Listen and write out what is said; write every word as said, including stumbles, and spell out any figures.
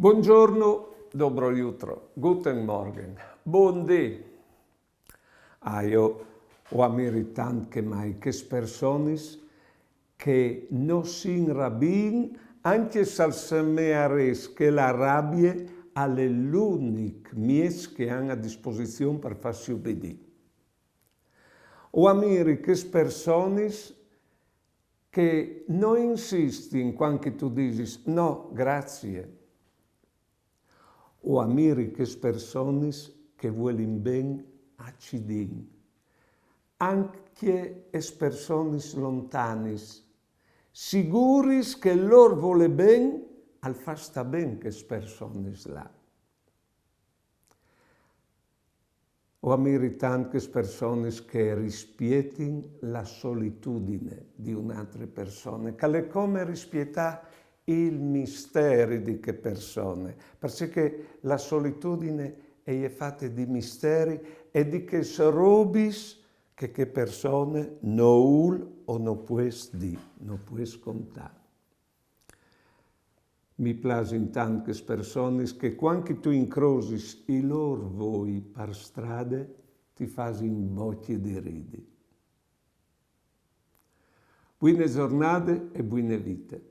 Buongiorno, dobro jutro, guten Morgen, bundì. Ah, jo o amiri tant che mai chês personis che no si inrabiin, ancje se al semearès che la rabie al è l'unic mieç che a àn a disposizion par fâsi ubidî. O amiri chês personis che no insistin cuant che tu disis: «No, grazie». O amiri chês personis che vuelin ben a cidin, ancje ês personis lontanis, siguris che lôr volê ben al fâs stâ ben chês personis là. O amiri tant chês personis che rispietin la solitudine di une altre persone, che al è come rispietâ il misteri di chê persone, parcè che la solitudine e je fate di misteri e di chês robis che chê persone no vûl o no pues dî, no pues contâ. Mi plasin tant chês personis che cuant che tu incrosis i lôr voi par strade ti fasin bocje di ridi. Buine zornade e buine vite.